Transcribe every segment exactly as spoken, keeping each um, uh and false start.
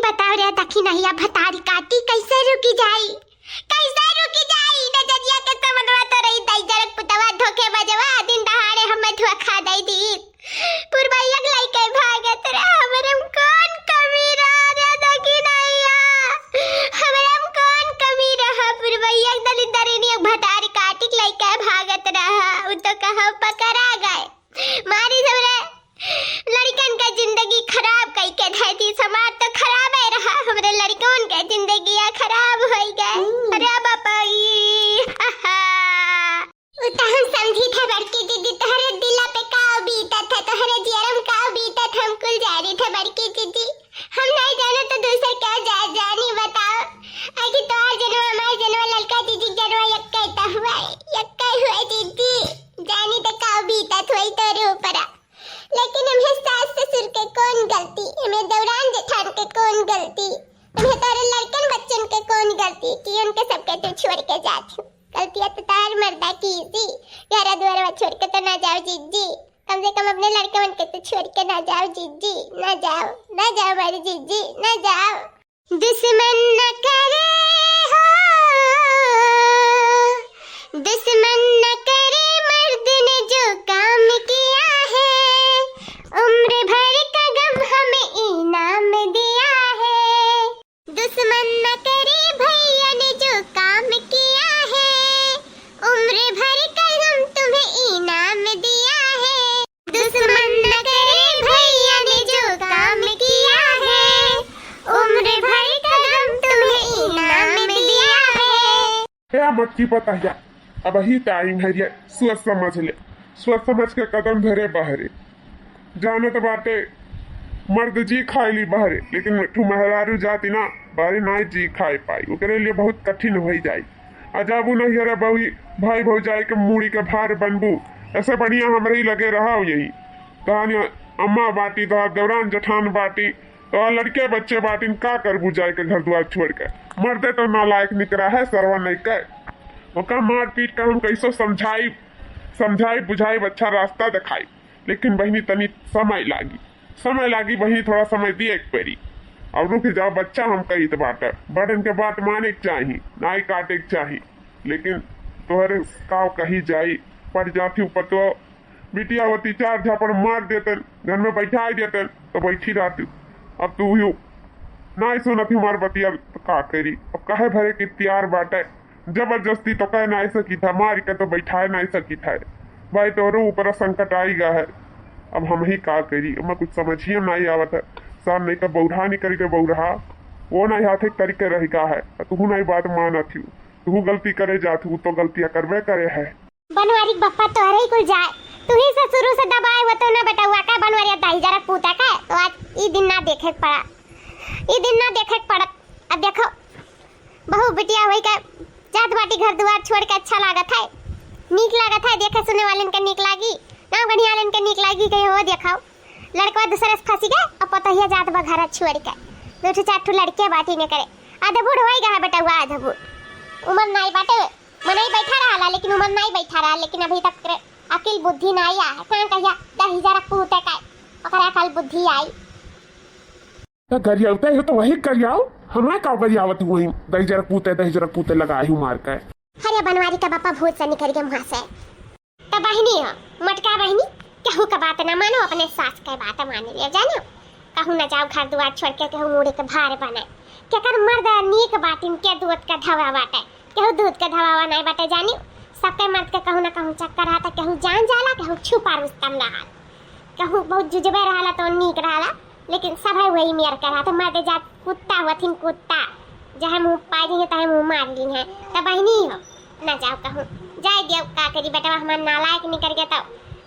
बताओ रे दखिनहिया भतारी काटी कैसे रुकी जाई, कैसे रुकी जाई? नजरिया के समनवा तो रही दई जरक पुतवा धोखे बजवा दिन दहाड़े हमें धोखा दई दी। पुरवैया के लइके भागत रहा, हमरे में कौन कमी रहा रे दखिनहिया? हमरे में कौन कमी रहा? पुरवैया के दलिद्दरिनिया भतारी काटी के लइके भागत रहा, उ तो कहाँ पकड़ा गए। मारी सबरे लड़कन का जिंदगी खराब कई के धई दी, समाज तो खराबे रहा, हमरे लड़कन के जिंदगिया खराब होई गए। हम्म। अरे बापा ई, आहा। उ तो हम समझी थे बड़की दीदी, तोहरे दिला पे का बीतत है, तोहरे जियरम का बीतत, हम कुल जानी थे बड़की दीदी। हम नहीं जानो तो दूसर का जा, जानी बताओ। आखिर तोहार जनवा, हमार जनवा, ललका दीदी के जनवा यक्के तो हुआ है, यक्के हुआ है दीदी। जानी तो का बीतत हुई तोरे ऊपरा। लेकिन हमें सास ससुर के कौन गलती, हमें दौरान जेठान के कौन गलती, हमें तारे लड़कन बच्चन के कौन गलती कि उनके सबके तू छोड़ के जात हूँ। गलतियाँ तो तार मर्दा की सी, घर दुआर छोड़ के तो ना जाओ जीजी। कम से कम अपने लड़के मन के तो छोड़ के ना जाओ जीजी, ना जाओ, ना जाओ हमारी जीजी, ना जाओ। दुश्मन न करे हो, दुश्मन न करे मर्द ने जो काम किया है, उम्र भर का गम हमें इनाम दिया है। दुश्मन न करे भैया ने जो काम किया है, उम्र भर का गम तुम्हें इनाम दिया है। दुश्मन न करे भैया ने जो काम किया है, उम्र भर का गम तुम्हें इनाम दिया है। हे मटकी पतहिया, अबही टाइम है रे, सोच समझ ले, सोच समझ के कदम धरे बहरे। जानत बाटे मर्द जी खाए ली बहरे, लेकिन मिट्ठू मेहरारू जाति ना बहरे ना जी खाए पाई, ओकरे लिए बहुत कठिन होई जाई। आ जाबू नैहरे बहू, भाई भौजाई के मूड़ी के भार बनबू, ऐसे बढ़िया हमरे ही लगे रहा यही। तहानी अम्मा बाटी, तहार दौरान जेठान बाटी, तहार लड़के बच्चे बाटिन, का करबू जाए के घर द्वार छोड़ के? मर्दे तो नालायक निकरा है, सरवा नहीं के। ओका मार पीट के हम कैसो समझाई, समझाई बुझाई, अच्छा रास्ता दिखाई, लेकिन बहिनी तनी समय लागी, समय लागी बहिनी, थोड़ा समय दिए एक पेरी। अब रुक जाओ बच्चा, हम कही तो बात है, बड़न के बात माने के चाही, नाई काटे के चाही, लेकिन तोहरे का कही जाई, पड़ जाती ऊपर तो बिटिया होती चार झापड़ मार देतन, घर में बैठाई देतन तो बैठी रहती। अब तू ही नाई सुनत ही हमार बतिया तो का करी, अब कहे भरे के तैयार बाटे। जबरदस्ती तो कह नाई सकी था, मार के तो बैठाए नाई सकी था। भाई तोहरे ऊपर संकट आई गा है, अब हम ही का करी, हमें कुछ समझिए नाई आवत है। सामने तो बौरहा निकल के बौरहा, वो नाई हाथे तरीके रह गा है, तू नाई बात मानत ही, तू गलती करे जात हूँ तो गलतियाँ करबे करे है। बनवारी के बप्पा तोहरे ही कुल जाए, तू ही से शुरू से दबाए हुआ तो ना बेटउआ का बनवारिया दाई जरा पूता का, तो आज ई दिन ना देखे के पड़ा, ई दिन ना देखे के पड़त। अब देखो बहू बिटिया होई के जात बाटी घर दुआर छोड़ के अच्छा लागत है, नीक लागत है, देखे सुने वालन के नीक लागी, गाँव गढ़िया वालन के नीक लागी, कहे हो देखो लड़कवा दूसरे से फंसी गए, अब पतोहिया जात बा घर छोड़ के, दो ठो चार ठो लड़के बाटी ने करे, आधे बूढ़ होई गए है बेटउआ, आधे बूढ़, उम्र नाई बाटे, मनई बैठा रहला, लेकिन उमर नाई बैठा रहा, लेकिन अभी तक ओकरे अकिल बुद्धि नाई आए। कहाँ कहिया दही जरा पूते का ओकरा अकल बुद्धि आई। तो गरियावते हो तो वही गरियाओ, हमरा का गरियावत हुई? दही जरा पूते, दही जरा पूते लगाए हूँ मार के। अरे बनवारी का बापा भूत से निकल गए मुँह से। तो बहिनी हो, मोटका बहिनी, केहू के बात ना मानो, अपने सास के बात माने ले जानो। कहूँ ना जाओ घर दुआर छोड़ के, केहू मूड़ी के भार बने। केकर मर्द नीक बाटिन के दूध के धवा बाटे, केहू दूध के धवावा नहीं बाटे जानी। सबके मर्द के कहूँ ना कहूँ चक्कर रहता, केहू जान जाला, केहू छुपा रुस्तम रहल, केहू बहुत जुजबे रहला तो नीक रहला, लेकिन सभे वही मेर के रहता। मर्द जात कुत्ता होथिन, कुत्ता, जहे मुँह पाई ली है, तहे मुँह मार ली है। तो बहिनी हो, ना जाओ कहूँ, जाए दियो, का करी, बेटवा हमार नालायक निकल गया। तो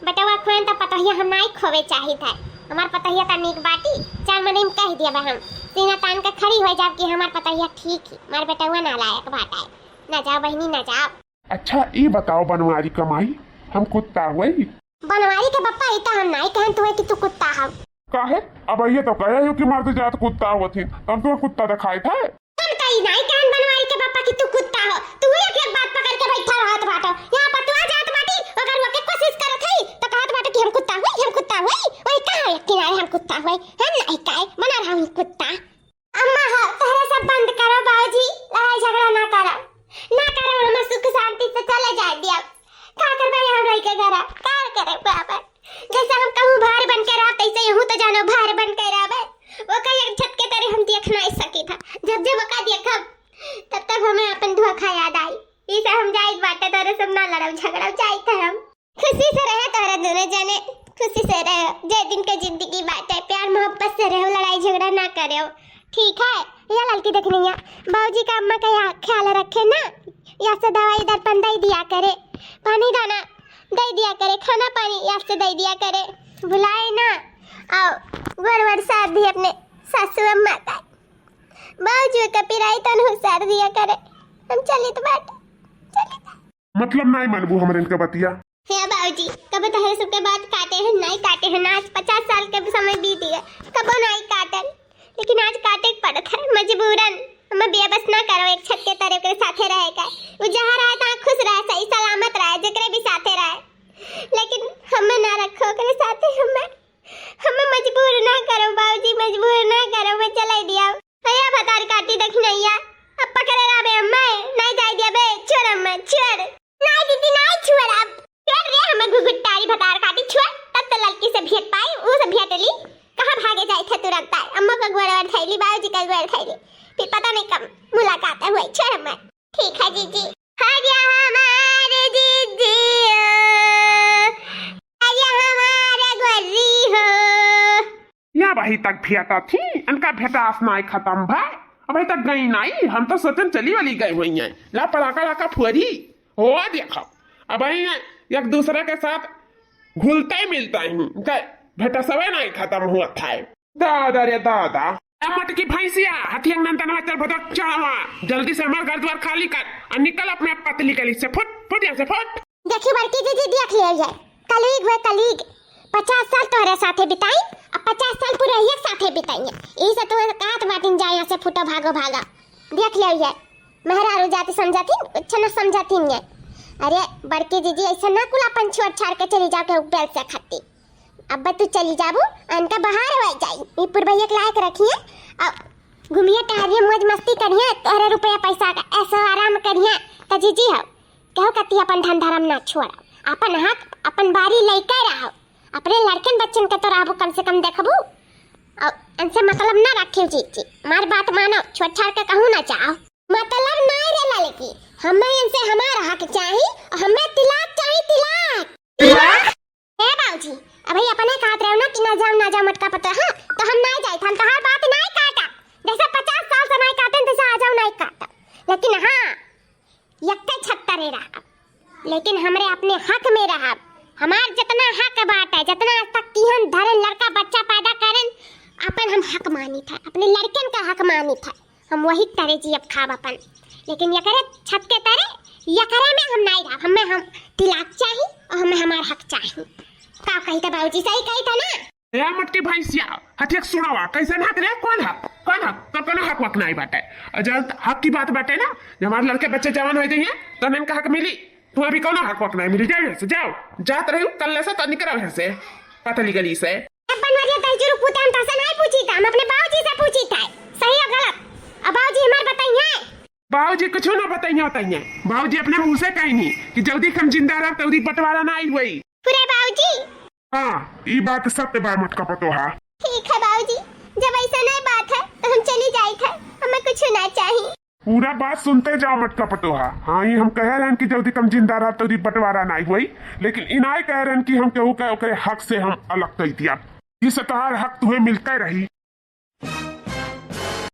बेटवा खोएन तो पतोहिया हम नाई खोवे चाहित है। हमार पतोहिया तो नीक बाटी, चार मनई में कह दिया बा हम, सीना तान के खड़ी हो जाब कि हमार पतोहिया ठीक ही, हमार बेटवा नालायक बाटा है। ना जाओ बहिनी, ना जाओ। अच्छा, ई बताओ बनवारी कमाई, हम कुत्ता हुई? बनवारी के बप्पा, ई तो हम नाई कहन तुहे कि तू कुत्ता हव। काहे? अब ये तो कहे हो कि मर्द जात कुत्ता होथिन, तो हम तुम्हें कुत्ता दिखाए थे? हम तो ई नाई कहन बनवारी के बप्पा कि तू कुत्ता हो। तू एक एक बात पकड़ के बैठा रहत बाटो। यहाँ पतोह जात बाटी, ओकर रोके कोशिश करत हई, तो कहत बाटो कि हम कुत्ता हुई, हम कुत्ता हुई। वही कहाँ एक किनारे हम कुत्ता हुई? हम नाई काहे बना रहा हूँ कुत्ता। अब घरा, का करे बाबा? जैसे हम कहूँ भार बन के रहा, तैसे यहू तो जानो भार बन के रहबे। ओका एक छत के तरे हम देख नाहीं सकी था। जब जब ओका देखब, तब तब हमें अपन धोखा याद आई। इसे हम जाइत बाटे, तोरे सब ना लड़ब झगड़ब, जाइत है हम। खुशी से रहे तोहरा दोनों जने, खुशी से रहे। जे दिन के जिंदगी बाटे, प्यार मोहब्बत से रहो, लड़ाई झगड़ा ना करो, ठीक है? या ललकी देखनिया, बाबूजी का अम्मा का या-, ख्याल रखे ना, या से दवाई दर्पण दे दिया करे, पानी दाना दे दिया करे, खाना पानी या से दे दिया करे, भुलाए ना। और गोड़ वोड़ सार दी अपने सासू अम्मा का, बाबूजी का पिराई तन सार दिया करे। हम चलित बाटे, चलित। मतलब नाहीं मानबू हमरे इनका बतिया? हे बाबूजी, कब तहरे सबके बात काटे हैं, नाहीं काटे हैं ना, आज पचास साल के समय बीत गए, कबो नाहीं काटल, लेकिन आज काटे के पड़त है मजबूरन। हमें बेबस ना करो, एक छत के तरे ओकरे साथे रहे का। वो जहाँ रहे तहाँ खुश रहे, सही सलामत रहे, जेकरे भी साथे रहे, लेकिन हमें ना रखो ओकरे साथे। हमें, हमें मजबूर ना करो बाबूजी, मजबूर ना करो, मैं चले दिया। भैया भतार काटी देखी नैया, अब पकड़े रहबे अम्मा, नाहीं जाए दिया बे, छोड़ अम्मा, छोड़। नाहीं दीदी, नाहीं छुअर अब। छोड़ रे, हमें घुघुटारी भतार काटी छुअर, तब तो ललकी से भेंट पाई, ऊ से भेंट ली। कहाँ भागे जाए थे तुरंत आए, अम्मा का गोड़ वोड़ धैली, बाबूजी का गोड़ धैली, फिर पता नहीं कब मुलाकात है हुई, छोड़ अम्मा। ठीक है जीजी। हरिया हमारे जीजी हो, हरिया हमारे गोरी हो। या अबही तक भेंटा थी, इनका भेंटास नाहीं खतम भा, अबही तक गई नाहीं। हम तो सोचन चली वली गई हुई हैं, ला पड़ाका लाका फुअरी। हो देखो, अबही एक दूसरे के साथ घुलते मिलते ही इनका भेंटासवे नाहीं खतम हुआ था। दादा रे दादा। ए मोटकी भैंसिया, हथिया नंदनवा चल भदक चढ़ावा, जल्दी से हमार घर द्वार खाली कर और निकल अपने पतली गली से, फुट, फुट यहाँ से, फुट। देखी बड़की दीदी, देख लिया जाए, कलयुग हुए कलयुग, पचास साल तोहरे साथे बिताई, अब पचास साल पूरे एक साथे बिताई है। यही से तोहरे कहत बाटिन, जा यहाँ से, फुटो, भागो, भागा। देख लिया जाए, मेहरारू जाति समझातीन, कुछ न समझातीन है। अरे बड़की दीदी, ऐसे ना कुल अपन छोड़ छाड़ के चली जाओ के बेल से खत्ती। अब तू चली जाबू, इनका बाहर हो जाई, ई पुरबैया के लायक रखिए, और घूमिए टहरिए, मौज मस्ती करिए, तोहरे रुपया पैसा का ऐसो आराम करिए, त जीजी हो। केहू कती अपन धन धर्म ना छोड़ा, अपन हक, अपन बारी लइके रहो, अपने लड़कन बच्चन के तो रहबू, कम से कम देखबू, और इनसे मतलब ना रखियो जीजी, हमार बात मानो, छोड़ छाड़ के कहूँ ना जाओ। मतलब ना रे ललकी, हमें इनसे हमार हक चाही, और हमें तिलाक चाही, तिलाक। ए बाबूजी, अबही अपने कहत रहो ना कि ना जाओ, ना जाओ मोटका पतोहा, तो हम नाहीं जाइत, हम तोहार बात नाहीं काटा। जैसे पचास साल से नाहीं काटन, तैसे आ जाओ नाहीं काटा। लेकिन हाँ, यक्के छत्तरे रहब, लेकिन हमरे अपने हक में रहब। हमार जितना हक बाटे, जितना आज तक किहन धरन, लड़का बच्चा पैदा करन, अपन हम हक मानित है, अपने लड़कन का हक मानित है। हम वही तरे जियब खाब अपन। लेकिन एकरे छत के तरे, एकरे में हम नाहीं रहब। हमें हम तिलाक चाही और हमें हमार हक चाही। का कही था बाबूजी, सही कही था ना? ए मोटकी भैंसिया, हथिया सुनावा, कैसन हक रे? कौन हक? कौन हक? तो कोनो हक वक नाहीं बाटे। और जब हक की बात बाटे ना, जब हमारे लड़के बच्चे जवान हो जाइए, तो इनका हक मिली। तू अभी कोनो हक वक नाहीं मिली, जाओ यहाँ से, जाओ। जात रही हूँ, कल से तो निकल यहाँ से, पतली गली से। अब बनवरिया दहिजरू पूते, हम तोसे नाहीं पूछी था, हम अपने बाबूजी से पूछी था, सही या गलत। अब बाबूजी हमार बताइए। बाबूजी कुछ ना बताइए, बताइए। बाबूजी अपने मुँह से कही नहीं कि जल्दी हम जिंदा रह, तौरी बंटवारा नाहीं हुई। पूरे बाबूजी। हाँ, ई बात सत्य बा मोटका पतोहा। ठीक है बाबूजी, जब ऐसा नहीं बात है तो हम चली जाइत है, हमें कुछ ना चाहिए। पूरा बात सुनते जाओ मोटका पतोहा। हाँ, ई हम कहे रहन कि जल्दी कम जिंदा रह, तौरी बंटवारा नाहीं हुई, लेकिन ई नाहीं कहे रहन कि हम केहू का ओकरे हक से हम अलग कर दिया। ई से तोहार हक तुहे मिलते रही।